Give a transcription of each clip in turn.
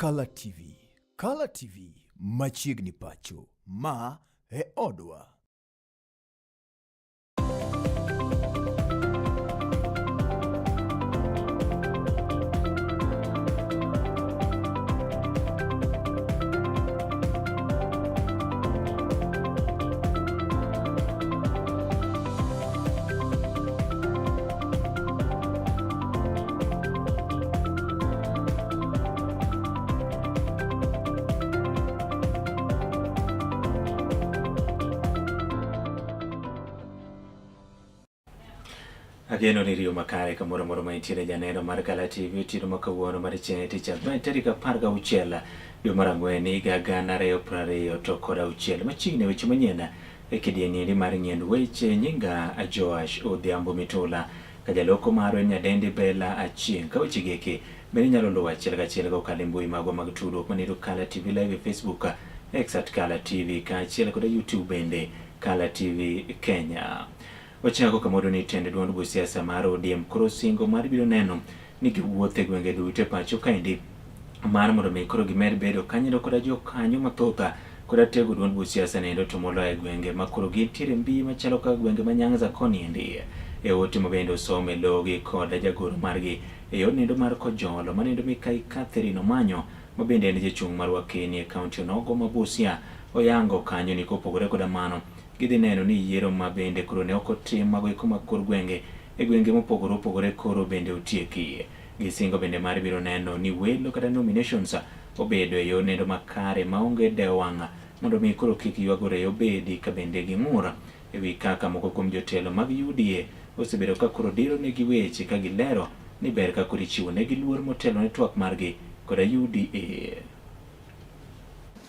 Kala TV. Kala TV machiegni pacho. Ma e odwa. Ageno ni riyo makare kamoro amora ma intiere janeno mar Kala TV otieno ma kawuono mar chieng' tich ang'wen tarik 16 dwe mar ang'wen higa 2026 machiegni weche manyien e kidieny mar ng'iend weche nyinga Joash Odhiambo Mitula ka jaloko marwa en nyadendi Bella Achieng' ka weche gieki bende inyalo luwo achiel kachiel kokalo e mbui magwa mag tudruok manendo Kala TV Live e Facebook, X at Kala TV kaachiel kod YouTube bende Kala TV Kenya. Wachako kamoro ni tend duond buch siasa mar ODM koro singo mar biro neno ni giwuotho e gwenge duto e pacho kaendi mar mondo mi koro gimed bedo kanyalo koda jokanyo mathoth koda tego duond buch siasa nendo to moloyo e gwenge ma koro gintiere mbi machalo kaka gwenge ma Nyanza koni endi. E ote ma bende osom e logi kod jagoro margi e yor nendo mar Kojolo manendo Mikai Catherine Omanyo ma bende en jachung' mar Wakeni e kaunti onogo ma Busia oyango kanyo ni kopogore koda mano gidhi neno ni yiero ma bende koro ne ok otim mago eko mag kor gwenge e gwenge mopogore opogore koro bende otieki. Gisingo bende mar biro neno ni welo kata nominations obedo e yor nendo makare maonge dewo wang' mondo mi koro kik ywagore obedi ka bende ging'ur e wi kaka moko kuom jotelo mag UDA osebedo ka koro diro negi weche ka gilero ni ber ka koro ichiwo negi luor motelo ne twak margi koda UDA.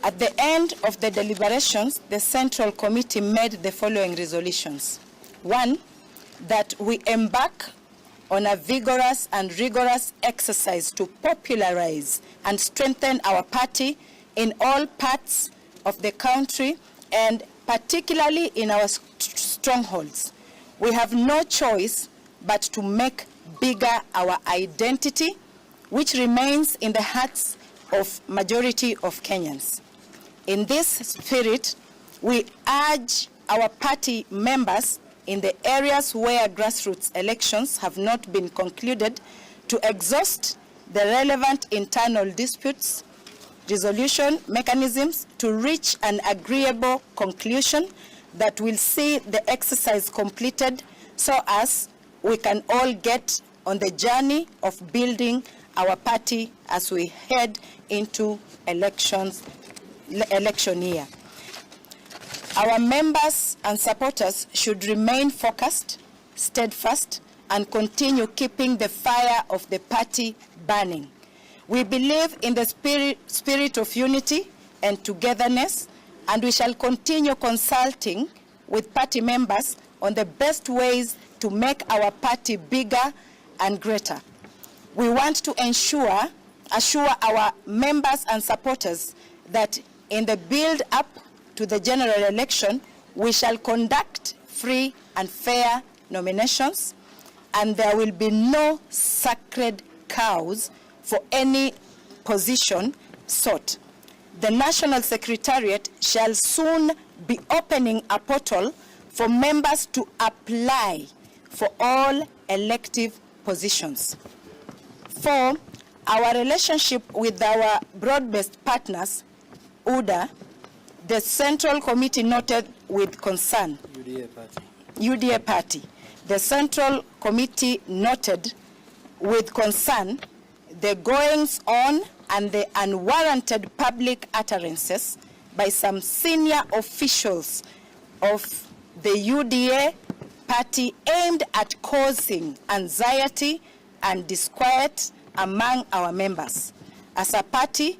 At the end of the deliberations, the Central Committee made the following resolutions. 1, that we embark on a vigorous and rigorous exercise to popularize and strengthen our party in all parts of the country and particularly in our strongholds. We have no choice but to make bigger our identity, which remains in the hearts of majority of Kenyans. In this spirit, we urge our party members in the areas where grassroots elections have not been concluded to exhaust the relevant internal disputes, resolution mechanisms to reach an agreeable conclusion that will see the exercise completed so as we can all get on the journey of building our party as we head into elections, election year. Our members and supporters should remain focused, steadfast, and continue keeping the fire of the party burning. We believe in the spirit of unity and togetherness, and we shall continue consulting with party members on the best ways to make our party bigger and greater. We want to assure our members and supporters that in the build-up to the general election, we shall conduct free and fair nominations, and there will be no sacred cows for any position sought. The National Secretariat shall soon be opening a portal for members to apply for all elective positions. 4, our relationship with our broad-based partners, UDA, the Central Committee noted with concern. UDA party. UDA party. The Central Committee noted with concern the goings on and the unwarranted public utterances by some senior officials of the UDA party aimed at causing anxiety and disquiet among our members. As a party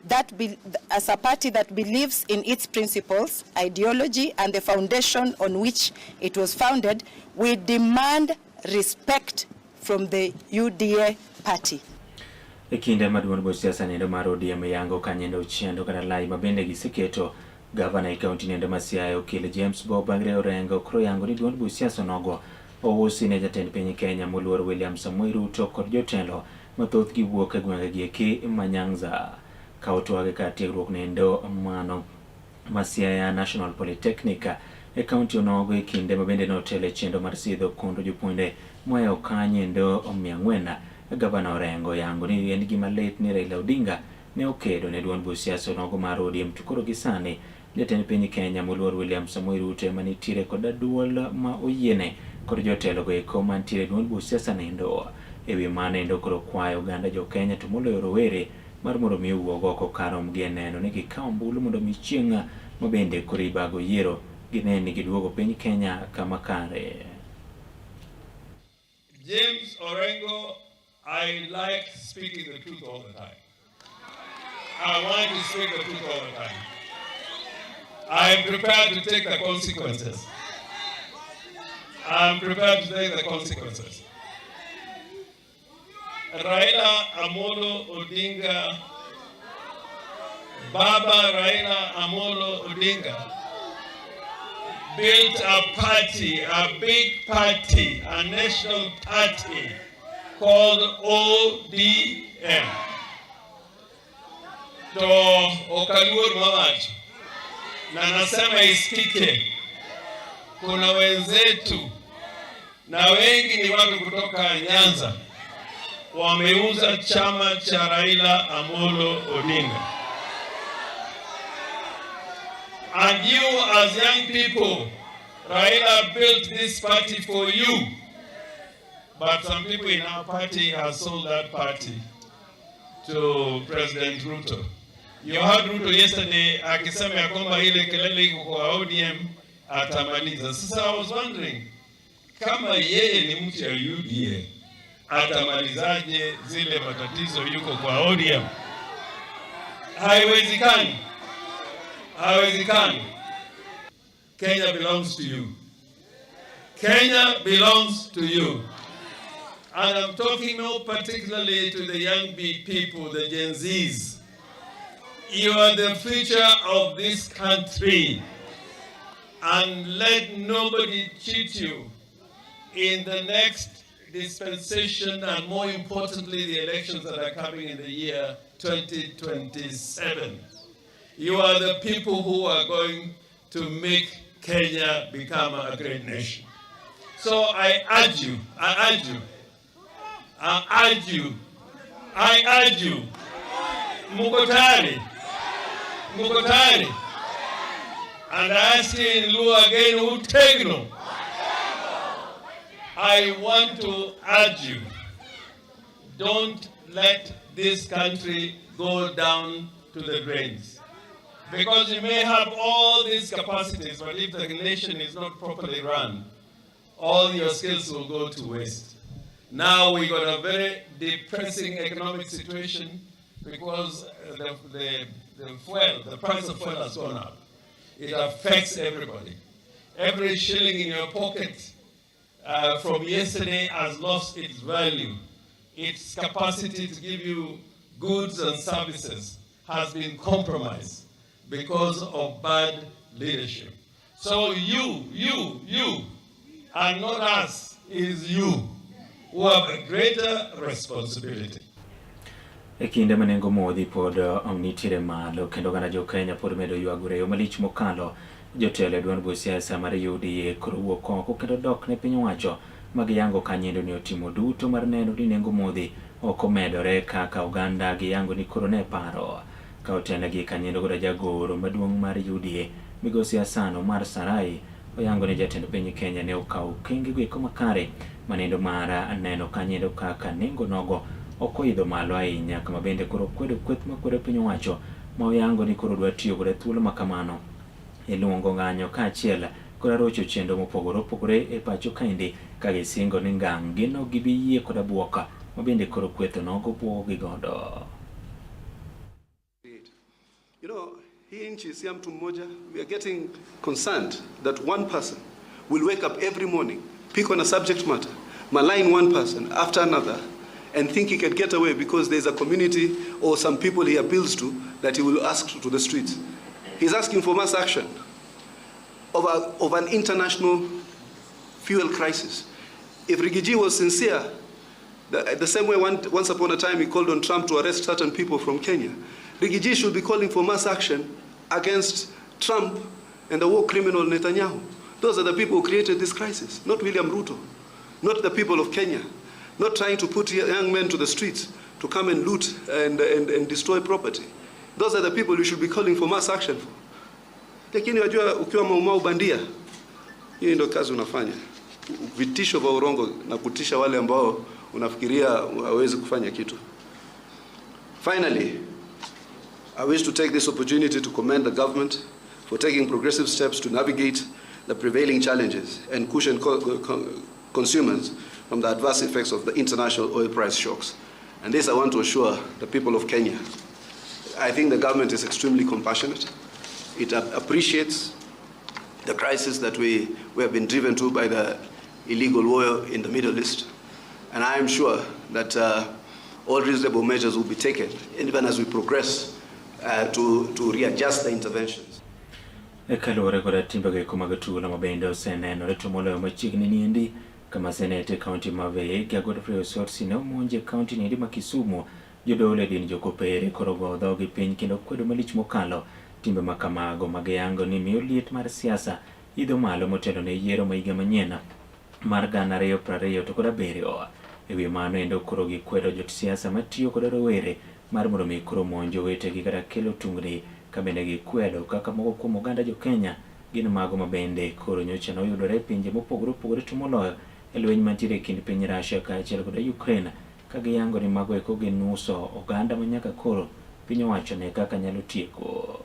that be, as a party that believes in its principles, ideology, and the foundation on which it was founded, we demand respect from the UDA party. E kinde ma duond buch siasa nindo mar ODM yango ka nyendo chendo kata lai ma bende giseketo gavana e kaunti nindo ma Siaya okil James Bob Agre Orengo koro yango ni duond buch siasa onogo ousi ne jatend piny Kenya moluor William Samoei Ruto kod jotelo mathoth giwuok e gwenge gi eki ma Nyanza. Ka otwag kar tiegruok nendo mano ma Siaya National Polytechnic e kaunti onogo e kinde ma bende notelo e chenro mar sidho kondo jopuonjre moa kanyo 400. Gavana Orengo oyango ni en gima lit ni Raila Odinga ne okedo ne duond buch siasa onogo mar ODM to koro gi sani jatend piny Kenya moluor William Samoei Ruto ema nitiere kod duol ma oyiene kod jotelo go eko mantiere duond buch siasa nendo. Ewi mano endo koro kwayo oganda jo Kenya to moloyo rowere mar mondo mi owuog oko kar romgi e neno ni gikawo ombulu mondo mi chieng' ma bende koro ibago yiero gine ni giduogo piny Kenya kama kare. James Orengo, I like speaking the truth all the time. I want to speak the truth all the time. I am prepared to take the consequences. I am prepared to take the consequences. Raila Amolo Odinga, Baba Raila Amolo Odinga, built a party, a big party, a national party called ODM. To ok aluor mawacho na nasema isikike, kuna wenzetu na wengi ni watu kutoka Nyanza wameuza chama cha Raila Amolo Odinga. And you as young people, Raila built this party for you. But some people in our party have sold that party to President Ruto. You heard Ruto yesterday akisema ya kwamba ile kelele iko kwa ODM atamaliza. Sasa I was wondering kama yeye ni mtu ya UDA atamalizaje zile matatizo yuko kwa ODM? Haiwezekani, haiwezekani. Kenya belongs to you. Kenya belongs to you. And I'm talking more particularly to the young people, the Gen Zs. You are the future of this country. And let nobody cheat you. In the next dispensation, and more importantly, the elections that are coming in the year 2027. You are the people who are going to make Kenya become a great nation. So I urge you, I urge you, I urge you, I urge you, muko tayari? Muko tayari? And I ask you in Luo again, utegno. I want to urge you, don't let this country go down to the drains. Because you may have all these capacities, but if the nation is not properly run, all your skills will go to waste. Now we got a very depressing economic situation because the fuel, the price of fuel has gone up. It affects everybody. Every shilling in your pocket from yesterday has lost its value. Its capacity to give you goods and services has been compromised because of bad leadership. So you, you, you, and not us, is you who have a greater responsibility. E kinde ma nengo modhi pod nitiere malo kendo oganda jo Kenya pod medo ywagore e yo malich mokalo jotelo e duond buch siasa mar UDA koro wuok oko kendo dok ne piny owacho ma giyango kanyendo ni otimo duto mar neno ni nengo modhi ok omedore kaka oganda giyango ni koro ne paro ka otenegi kanyendo koda jagoro maduong' mar UDA migosi Hassan Omar Sarai oyango ni jatend piny Kenya ne okawo okenge go eko makare manendo mar neno kanyendo kaka nengo nogo ok oidho malo ahinya kama bende koro kwedo kweth makwedo piny owacho ma oyango ni koro dwa tiyo koda thuolo ma kamano e luongo ng'anyo kaachiel koda rocho chenro mopogore opogore e pacho kaendi ka gisingo ni ngang' gin ok gibi yie koda buok ma bende koro kweth onogo buogo gi godo. Hii nchi si ya mtu mmoja. We are getting concerned that one person will wake up every morning, pick on a subject matter, malign one person after another, and think he can get away because there's a community or some people he appeals to that he will ask to the streets. He's asking for mass action of an international fuel crisis. If Riggy G was sincere, the same way once upon a time he called on Trump to arrest certain people from Kenya, Riggy G should be calling for mass action against Trump and the war criminal Netanyahu. Those are the people who created this crisis, not William Ruto, not the people of Kenya, not trying to put young men to the streets to come and loot and destroy property. Those are the people you should be calling for mass action for. Lakini wajua ukiwa maumau bandia, hii ndio kazi unafanya. Vitisho vya urongo na kutisha wale ambao unafikiria hawezi kufanya kitu. Finally, I wish to take this opportunity to commend the government for taking progressive steps to navigate the prevailing challenges and cushion consumers from the adverse effects of the international oil price shocks. And this I want to assure the people of Kenya. I think the government is extremely compassionate. It appreciates the crisis that we have been driven to by the illegal war in the Middle East. And I am sure that all reasonable measures will be taken, even as we progress to readjust the interventions. Kaluwore koda timbego eko mag tulo ma bende osenenore to moloyo machiegni niendi kama senete e kaunti ma Vihiga Godfrey Osotsi ne omonj e kaunti niendi ma Kisumu. Jodolo e din jokopere koro go dhogi piny kendo kwedo malich mokalo timbe ma kamago ma giyango ni miyo liet mar siasa idho malo motelo ne yiero ma higa manyien mar 2027. Ewi mano endo koro gikwedo jot siasa matiyo kod rowere mar mondo mi koro monj owetegi kata kelo tungni ka bende gikwedo kaka moko kuom oganda jo Kenya gin mago ma bende koro nyocha noyudore e pinje mopogore opogore to moloyo e lweny mantiere e kind piny Russia kaachiel kod Ukraine ka giyango ni mago eko gin uso oganda ma nyaka koro piny owacho ne kaka nyalo tieko.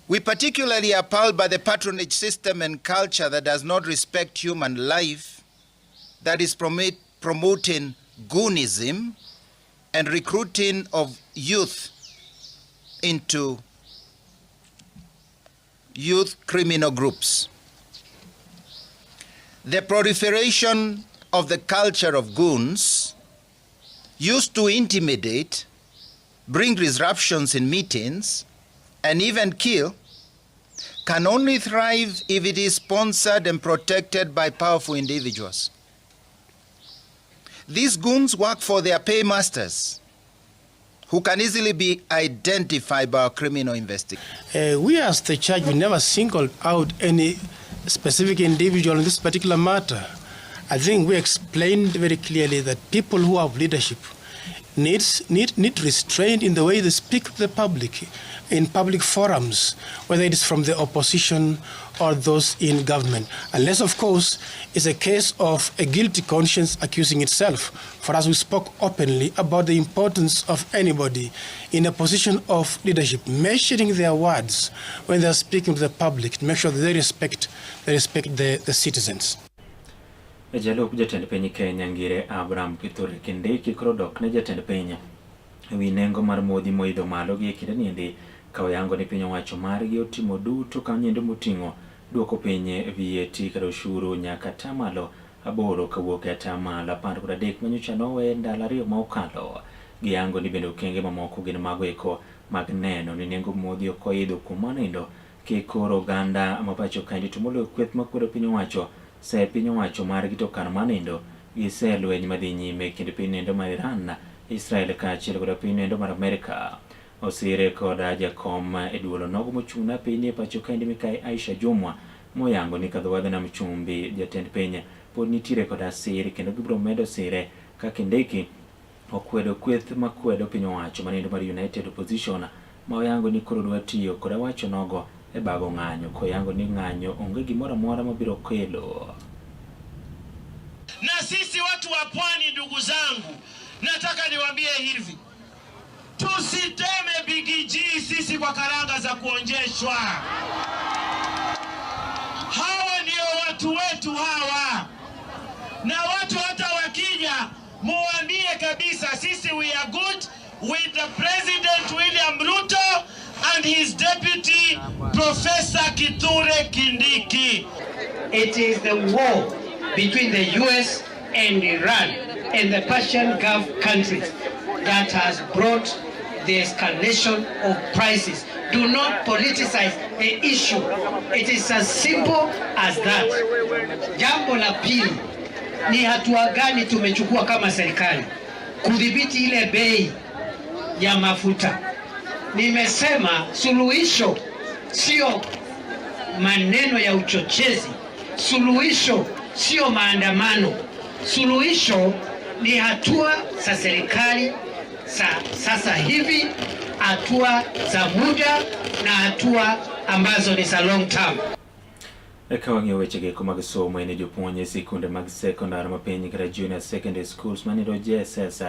We particularly appalled by the patronage system and culture that does not respect human life, that is promoting goonism and recruiting of youth into youth criminal groups. The proliferation of the culture of goons used to intimidate, bring disruptions in meetings, and even kill, can only thrive if it is sponsored and protected by powerful individuals. These goons work for their paymasters, who can easily be identified by a criminal investigation. We as the church, we never singled out any specific individual in this particular matter. I think we explained very clearly that people who have leadership need restraint in the way they speak to the public, in public forums, whether it is from the opposition or those in government. Unless, of course, it's a case of a guilty conscience accusing itself. For us, we spoke openly about the importance of anybody in a position of leadership, measuring their words when they're speaking to the public, to make sure that they respect the citizens. Jalup jatend piny Kenya Ngire Abraham Kithure Kindiki koro dok ne jatend piny ewi nengo mar modhi moidho malo gi e kinde niendi ka oyango ni piny owacho margi otimo duto kanyo moting'o duoko piny VAT kata ushuru nyaka atamalo 8 kawuok e atamalo 13 manyocha nowe ndalo 2 ma okalo. Giyango ni bende okenge mamoko gin mago eko mag neno ni nengo modhi ok oidho kuom mano endo kikoro oganda ma pacho kaendi to moloyo kweth makwedo piny owacho se piny owacho margi to kar mano endo giselweny madhi nyime kind piny nendo mar Iran, Israel kaachiel kod piny nendo mar Amerika. Osire koda jakom e duolo nogo mochung' ne piny e pacho kaendi mikai Aisha Jumwa moyango ni kadho wadh nam chumbi jatend piny pod nitiere koda sir kendo gibiro medo sire ka Kindiki okwedo kweth makwedo piny owacho manendo mar United Opposition ma oyango ni koro dwa tiyo koda wacho nogo e bago ng'anyo koyango ni ng'anyo onge gimoro amora mabiro kelo. Na sisi watu wa pwani, ndugu zangu, nataka niwaambie hivi, tusiteme bigiji sisi kwa karanga za kuonjeshwa. Hawa ndio watu wetu hawa, na watu hata wakija muambie kabisa sisi we are good with the President William Ruto and his deputy Professor Kithure Kindiki. It is the war between the US and Iran. in the Persian Gulf countries that has brought the escalation of prices. Do not politicize the issue. It is as simple as that. Jambo la pili ni hatua gani tumechukua kama serikali kudhibiti ile bei ya mafuta. Nimesema suluhisho sio maneno ya uchochezi, suluhisho sio maandamano, suluhisho ni hatua za serikali za sasa hivi, hatua za muda na hatua ambazo ni za long term. Ka wang'iyo wechego eko mag somo en jopuonj e sikunde mag sekondar ma piny kata junior secondary schools manindo JSS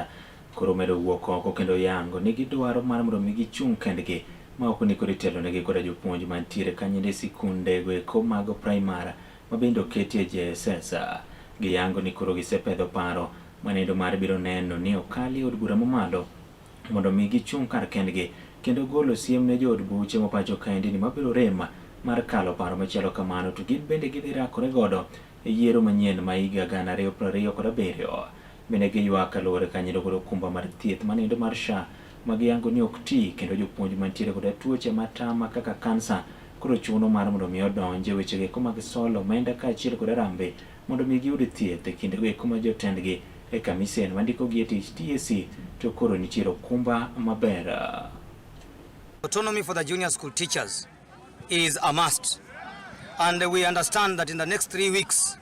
koro medo wuok oko kendo yango ni gidwaro mar mondo mi gichung' kendgi ma ok ni kod itelonegi koda jopuonj mantiere kanyo e sikunde go eko mag primar ma bende oketi e JSS. Giyango ni koro gisepedho paro manendo mar biro neno ni okali e od bura mamalo mondo mi gichung' kar kendgi kendo golo siem ne jood buche ma pacho kaendi ni mabiro rem mar kalo paro machalo kamano to gin bende gidhi rakore godo e yiero manyien ma higa 2027. Bende giywak kaluwore kanyo kod okumba mar thieth manindo mar SHA ma giyango ni ok ti kendo jopuonj mantiere koda tuoche matama kaka kansa koro chuno mar mondo mi odonj e wechego eko mag solo omenda kaachiel kod arambe mondo mi giyud thieth e kindego eko ma jotendgi e kamisen mandikogi e tich TSC to koro nitiere okumba maber. Autonomy for the junior school teachers is a must. And we understand that in the next 3 weeks,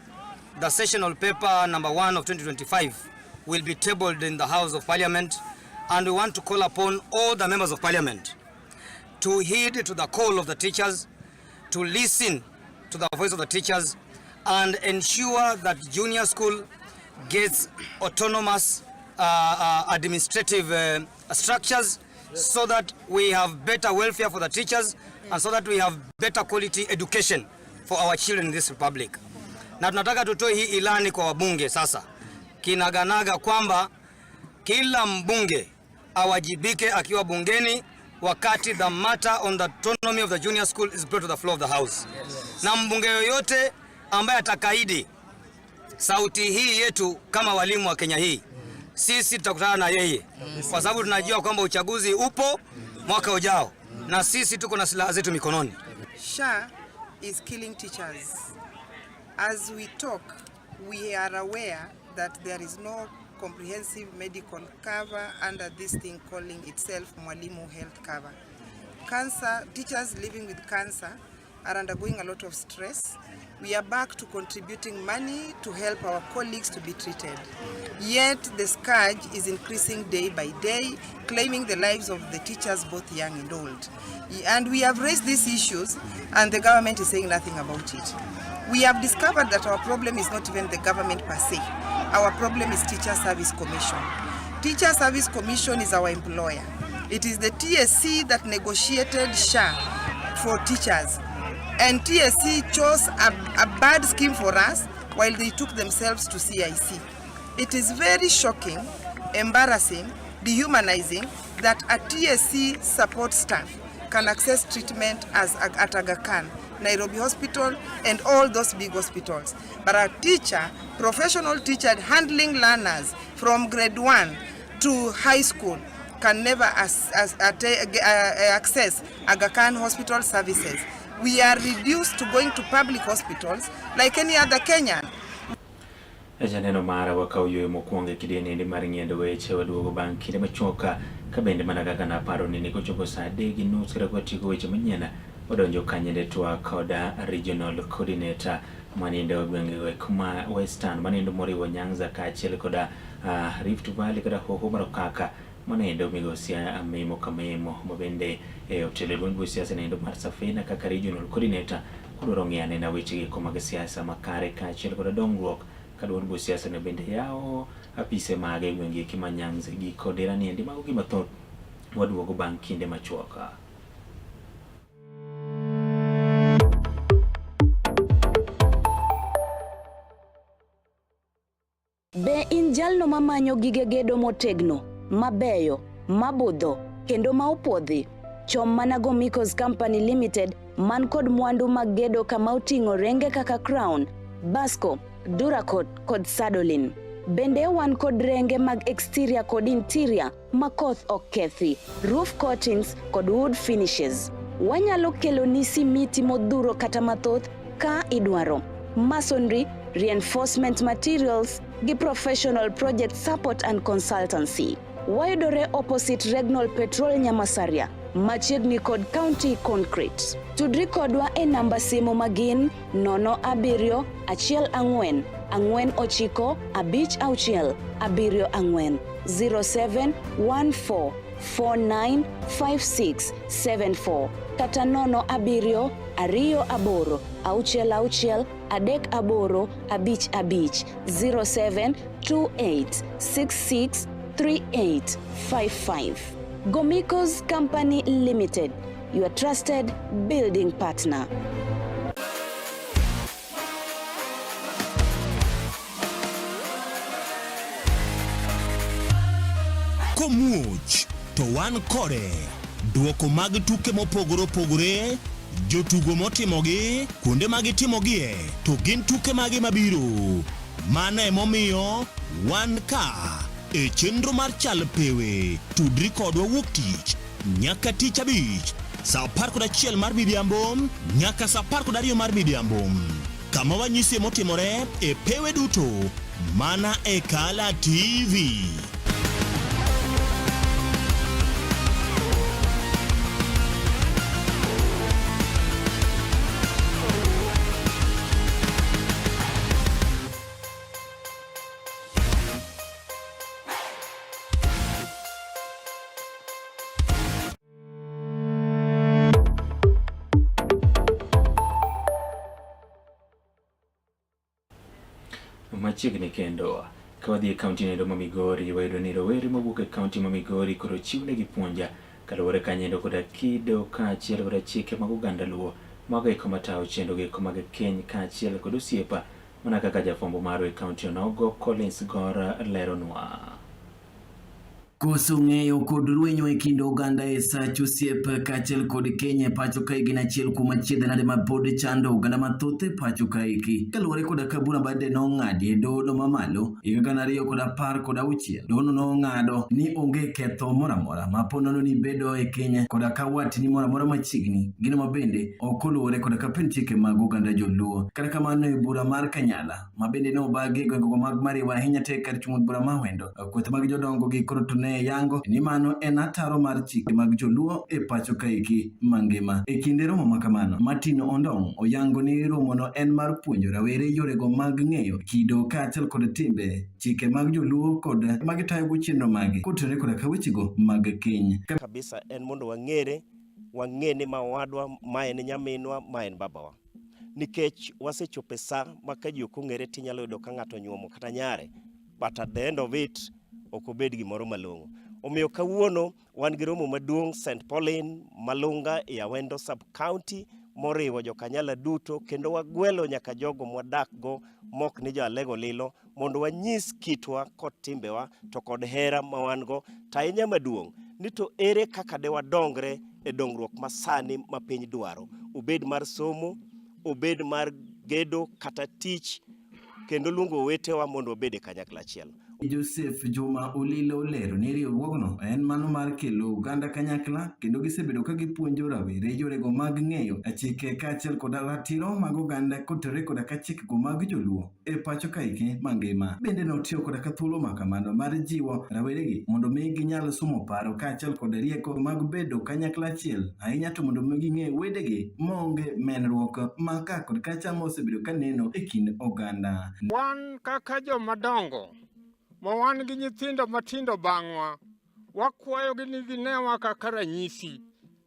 the sessional paper number 1 of 2025 will be tabled in the House of Parliament. And we want to call upon all the members of Parliament to heed to the call of the teachers, to listen to the voice of the teachers, and ensure that junior school gets autonomous administrative structures so that we have better welfare for the teachers and so that we have better quality education for our children in this republic. Na tunataka tutoe hii ilani kwa wabunge sasa kinaganaga kwamba kila mbunge awajibike akiwa bungeni wakati the matter on the autonomy of the junior school is brought to the floor of the house. Yes. Na mbunge yoyote ambaye atakaidi sauti hii yetu kama walimu wa Kenya hii, sisi tutakutana na yeye kwa sababu tunajua kwamba uchaguzi upo mwaka ujao na sisi tuko na silaha zetu mikononi. SHA is killing teachers. As we talk, we are aware that there is no comprehensive medical cover under this thing calling itself Mwalimu Health Cover. Cancer, teachers living with cancer are undergoing a lot of stress. We are back to contributing money to help our colleagues to be treated. Yet the scourge is increasing day by day, claiming the lives of the teachers, both young and old. And we have raised these issues, and the government is saying nothing about it. We have discovered that our problem is not even the government per se. Our problem is Teacher Service Commission. Teacher Service Commission is our employer. It is the TSC that negotiated SHA for teachers. And TSC chose a bad scheme for us while they took themselves to CIC. It is very shocking, embarrassing, dehumanizing that a TSC support staff can access treatment as at Aga Khan, Nairobi Hospital, and all those big hospitals. But a teacher, professional teacher handling learners from grade 1 to high school can never access Aga Khan Hospital services. We are reduced to going to public hospitals like any other Kenyan. E janeno mara wakaw yweyo mokwongo e kidieny mar ng'iendo weche waduogo bang' kinde machuok ka bende mana kaka naparo ni kochopo saa 3:30 kata kwatieko weche manyien wadonjo kanyo e twak koda regional coordinator manindo gwenge eko ma Western manindo moriwo Nyanza kaachiel koda Rift Valley kata hoho mar Okaka manindo migosi Amemo Kamemo ma bende e otelo e duond buch siasa nindo mar Safina kaka regional coordinator kudwaro ng'iyo anena weche eko mag siasa makare kaachiel koda dongruok ka duond buch siasa no bende yawo apise mage e gwenge eki ma Nyanza gi Kodera niendi mago gima thoth waduogo bang' kinde machuok. Be in jalno mamanyo gige gedo motegno, mabeyo, mabudho, kendo ma opuodhi? Chom mana go Micos Company Limited man kod mwandu mag gedo kama oting'o renge kaka Crown, Basco, Duracot kod Sadolin. Bende wan kod renge mag exterior kod interior ma koth ok kethi, roof coatings kod wood finishes. Wanyalo keloni simiti modhuro kata mathoth ka idwaro. Masonry, reinforcement materials gi professional project support and consultancy. Wayudore opposite Regnol Petrol Nyamasaria, machiegni kod County Concrete. Tudri kodwa e namba simu magin 07 14 49 56 74 0714 495674 kata 07 28 66 38 55 0728 66 3855. Gomiko's Company Limited, your trusted building partner. Komuoch to wan kode. Duoko mag tuke mopogore opogore, jotugo motimogi, kuonde ma gitimogie, to gin tuke mage mabiro. Mano emomiyo wan ka e chenro mar Chal Pewe. Tudri kodwa wuok tich nyaka tich abich saa 11 mar midhiambo nyaka saa 12 mar midhiambo kama wanyisie motimore e pewe duto mana e Kala TV. Machiegni kendo ka wadhi e kaunti noendo ma Migori wayudo ni rowere mawuok e kaunti ma Migori koro chiwnegi puonja kaluwore kanyendo koda kido kaachiel koda chike mag oganda Luo mago eko matayo chenro eko mag keny kaachiel kod osiepa mana kaka jafwambo marwa e kaunti onogo Collins Gora leronwa. Koso ng'eyo kod rwenyo e kind oganda e sach osiep kaachiel kod keny e pacho kae gin achiel kuom achiedh nade ma pod chando oganda mathoth e pacho kaeki. Kaluwore koda ka bura bade nong'adi e doho mamalo higa 2016, dohono nong'ado ni onge ketho moro amora ma po nono ni bedo e keny koda ka watni moro amora machiegni, gino ma bende ok oluwore koda ka pend chike mag oganda joluo. Kata kamano e bura mar Kanyala ma bende ne obagi e gwengego mag Mariwa ahinya tek kar chung' od bura ma Awendo. Kweth mag jodongo gi koro to ne yango ni mano en ataro mar chike mag joluo e pacho kaeki mangima. E kinde romo ma kamano, Martin Ondong' oyango ni romono en mar puonjo rawere yorego mag ng'eyo kido kaachiel kod timbe chike mag joluo kod magitayogo chenro magi kotenore koda ka wechego mag keny. Kabisa en mondo wang'ere, wang'e ni ma owadwa, ma en nyaminwa, ma en babawa. Nikech wasechopo e sa ma ka ji ok ong'ere tinyalo yudo ka ng'ato onyuomo kata nyare, but at the end of it ok obed gimoro malong'o. Omiyo kawuono wan gi romo maduong' St. Pauline Malunga e Awendo sub county moriwo jokanyala duto kendo wagwelo nyaka jogo mwadakgo mok ni jo Alego Lilo mondo wanyis kitwa kod timbewa to kod hera ma wan go to ahinya maduong' ni to ere kaka de wadongre e dongruok masani ma piny dwaro, obed mar somo, obed mar gedo kata tich, kendo luongo owetewa mondo wabed e kanyakla achiel. Joseph Juma Olilo olero ni riwruogno en mano mar kelo oganda kanyakla kendo gisebedo ka gipuonjo rawere yorego mag ng'eyo chike kaachiel koda ratiro mag oganda kotenore koda ka chikego mag joluo e pacho kaeki mangima. Bende notiyo koda ka thuolo ma kamano mar jiwo raweregi mondo mi ginyal somo paro kaachiel koda rieko mag bedo kanyakla achiel ahinya to mondo mi ging'e wedegi maonge menruok ma ka kod kacha ma osebedo ka neno e kind oganda. Wan kaka joma dongo ma wan gi nyithindo matindo bang'wa, wakwayogi ni ginewa kaka ranyisi.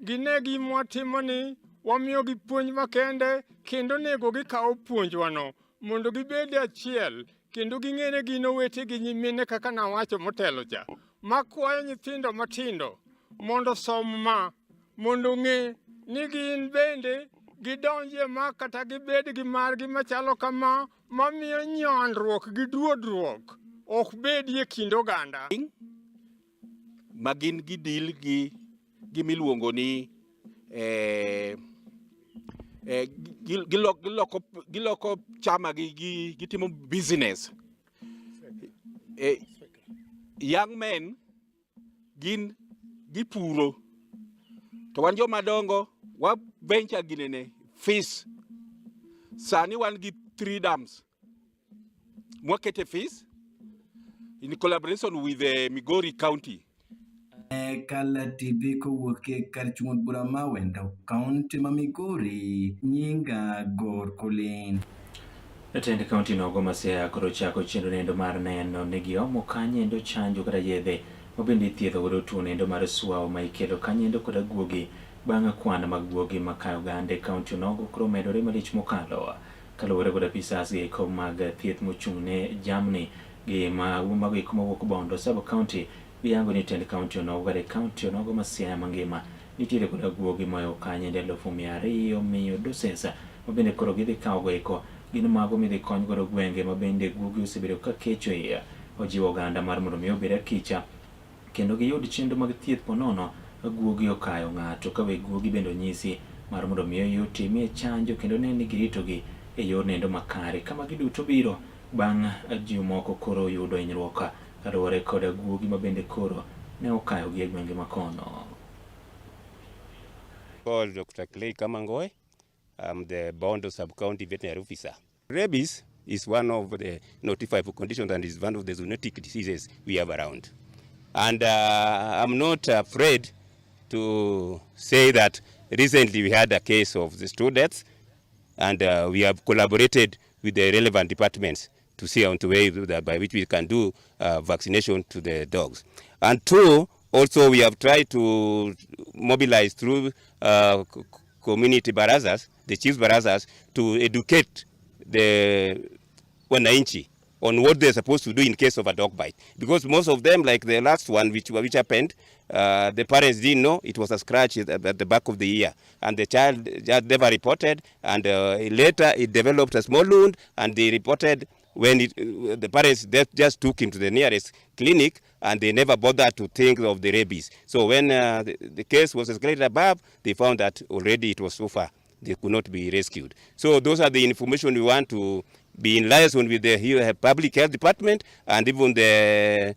Gine gima watimo ni wamiyogi puonj makende kendo onego gikaw puonjwano mondo gibed achiel kendo ging'ere gin owete gi nyimine kaka nawacho motelo cha. Makwayo nyithindo matindo mondo osom ma mondo ong'e ni gin bende gidonjie ma kata gibed gi margi machalo kama mamiyo nyandruok gi duodruok ok bedie kind oganda. Ma gin gidil gi gimiluongo ni giloko chama gi gitimo business. E, young men gin gipuro to wan joma dongo wa venture ginene fish. Sani wan gi three dams mwakete fish in collaboration with the Migori County. E Kala TV kowuok e kar chung' od bura ma Awendo, kaunti ma Migori, nyinga Gor Colin. Jatend kaunti nogo ma Siaya koro chako chenro nendo mar neno ni giomo kanyendo chanjo kata yedhe ma bende ithiedho godo tuo nendo mar suawo ma ikelo kanyendo koda guogi bang' kwan mag guogi makayo oganda e kaunti onogo koro medore malich mokalo. Kaluwore kod apisas gi eko mag thieth mochung' ne jamni gi mago eko mawuok Bondo sub county giyango ni tend kaunti onogo kata e kaunti onogo ma Siaya mangima nitiere koda guogi mohewo kanyendo 200,000 doses ma bende koro gidhi kawogo eko gin mago midhi kony godo gwenge ma bende guogi osebedo ka kecho iye. Ojiwo oganda mar mondo mi obed akicha kendo giyud chenro mag thieth ponono guogi okayo ng'ato ka weg guogi bende onyisi mar mondo mi otimie chanjo kendo ne ni giritogi e yor nendo makare. Ka magi duto biro bang' ji moko koro yudo hinyruok kaluwore kod guogi ma bende koro ne okayogi e gwenge makono. Called Dr. Clay Kamangoe. I'm the Bondo Sub-County Veterinary Officer. Rabies is one of the notifiable conditions and is one of the zoonotic diseases we have around. And I'm not afraid to say that recently we had a case of the two deaths, and we have collaborated with the relevant departments to see on the way that by which we can do vaccination to the dogs. And two, also we have tried to mobilize through community barazas, the chiefs barazas, to educate the wananchi on what they're supposed to do in case of a dog bite. Because most of them, like the last one which happened, the parents didn't know it was a scratch at the back of the ear. And the child just never reported, and later it developed a small wound, and they reported when the parents just took him to the nearest clinic, and they never bothered to think of the rabies. So when the case was escalated above, they found that already it was so far, they could not be rescued. So those are the information we want to be in liaison with the public health department and even the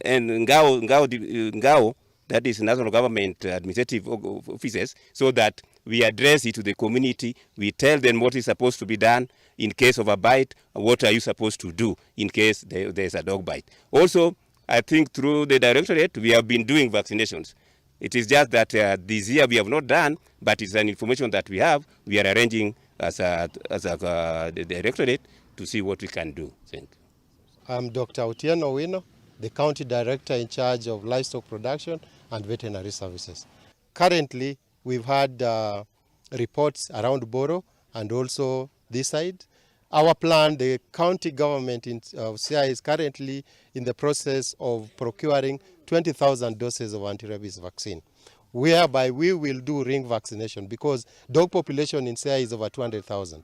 and Ngao, that is national government administrative offices, so that we address it to the community. We tell them what is supposed to be done in case of a bite, what are you supposed to do in case there's a dog bite. Also, I think through the directorate, we have been doing vaccinations. It is just that this year we have not done, but it's an information that we have. We are arranging as the directorate to see what we can do. Thank you. I'm Dr. Otieno Owino, the County Director in charge of livestock production and veterinary services. Currently, we've had reports around Boro and also this side. Our plan, the county government of Siaya is currently in the process of procuring 20,000 doses of anti-rabies vaccine, whereby we will do ring vaccination because dog population in Siaya is over 200,000.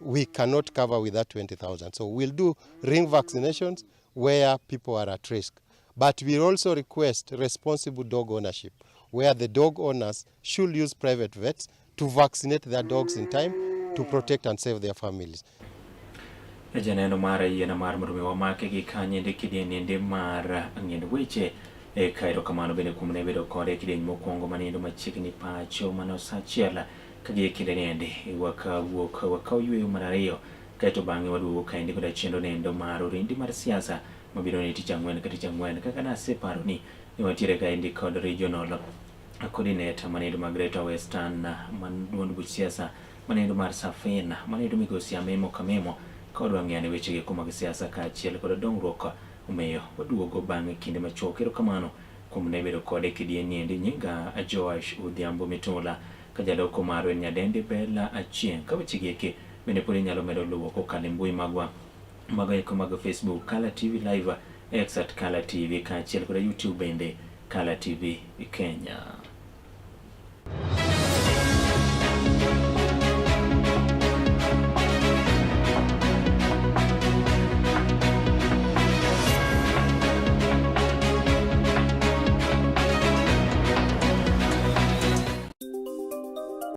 We cannot cover with that 20,000. So we'll do ring vaccinations where people are at risk. But we also request responsible dog ownership, where the dog owners should use private vets to vaccinate their dogs in time to protect and save their families. Janeno mar yiena mar mondo mi wamake gi kanyende kidieny mar ng'end weche e kaero kamano bende kuom ne bedo kode kidieny mokwongo maniendo machiegni pacho mano sa achiel ka gi e kinde niendi wakawuok wakaw yweyo mar ariyo kaeto bang'e waduogo kaendi koda chenro nendo mar orindi mar siasa mabiro ne tich ang'wen ka tich ang'wen kaka naseparo ni wantiere kaendi kod regional coordinator manendo mar Greater Western man duond buch siasa manendo mar Safina manendo migosi Amemo Kamemo ka wadwa ng'eyo ane weche gi mag siasa kaachiel kod dongruok omiyo waduogo bang'e kinde machuok. Erokamano kuom ne bedo kode kidieny niendi. Nyinga Joash Odhiambo Mitula ka jaloko marwa en nyadendi Bella Achieng'. Ka weche gi eki bende pod inyalo medo luwo kokalo e mbui magwa mago eko mag Facebook Kala TV Live, X at Kala TV kaachiel kod YouTube bende Kala TV Kenya.